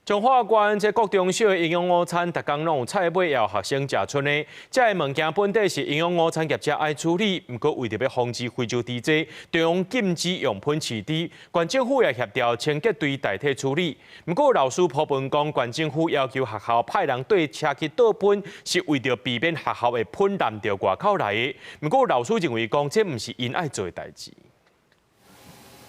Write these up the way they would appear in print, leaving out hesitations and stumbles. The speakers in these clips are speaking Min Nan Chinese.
彰化縣這國中小的營養午餐，逐工攏有菜尾予學生食賰的。這个物件本底是營養午餐業者愛處理，毋過為著欲防止非洲豬災，中央禁止用噴飼豬，縣政府也協調清潔隊代替處理。毋過老師批評講，縣政府要求學校派人綴車去倒噴，是為著避免學校的噴濫著外口來的。毋過老師認為講，這毋是𪜶愛做的代誌。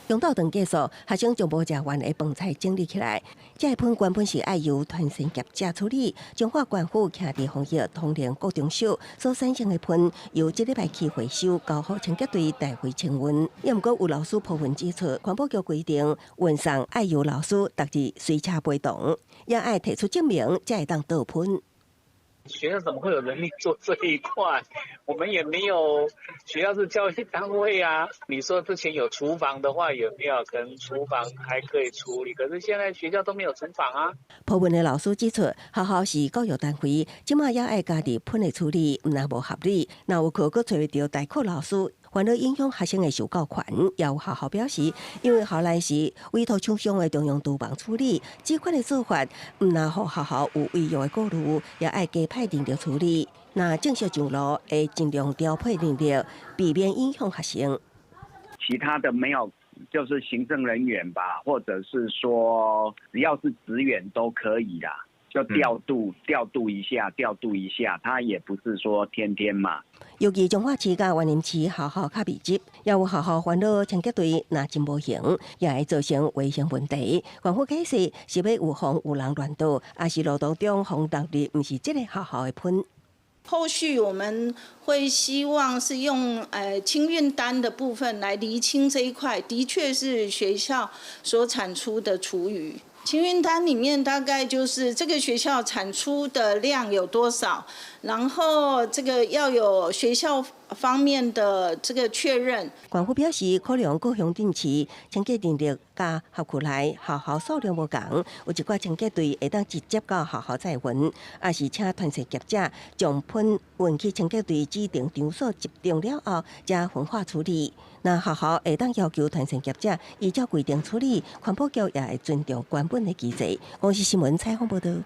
中晝頓結束，學生將無食完的飯菜整理起來。這个噴原本是愛由團膳業者處理。彰化縣府徛佇防疫統聯國中小所產生的噴，由這禮拜起回收，交予清潔隊代為清運。也毋過有老師批評指出，環保局規定運送愛由老師逐日隨車陪同，也愛提出證明，才會當倒噴。學校怎麼會有人力做這一塊？我們也沒有，學校是教育單位啊。你說之前有廚房的話，有沒有可能廚房還可以處理？可是現在學校都沒有廚房啊。部分的老師指出，學校是教育單位，這馬也愛家己噴的處理，毋但無合理，若有課閣揣袂著代課老師，反而影響學生的受教權。也有學校表示，因為校內是委託廠商的中央廚房處理，這款的做法，毋但予學校有違約的顧慮，也愛加派人力處理。若正式上路，會盡量調配人力，避免影響學生。其他的沒有，就是行政人員吧，或者是說只要是職員都可以啦，就調度調度一下，調度一下，他也不是說天天嘛。尤其彰化市佮雲林市學校較密集，也有學校煩惱清潔隊若真無閒，也會造成衛生問題。縣府解釋是欲預防有人亂倒，抑是路途中予落入毋是這个學校的噴。後續我們會希望是用清運單的部分來釐清這一塊，的確是學校所產出的廚餘。清運單裡面大概就是這個學校產出的量有多少，然後這個要有學校方面的這個確認。縣府表示，考量各鄉鎮市清潔人力佮轄區內學校數量無仝，有一寡清潔隊會當直接到學校載運，抑是請團膳業者將噴運去清潔隊指定場所集中了後，才分化處理。若學校會當要求團膳業者依照規定處理，環保局也會尊重原本的機制。公視新聞採訪報導。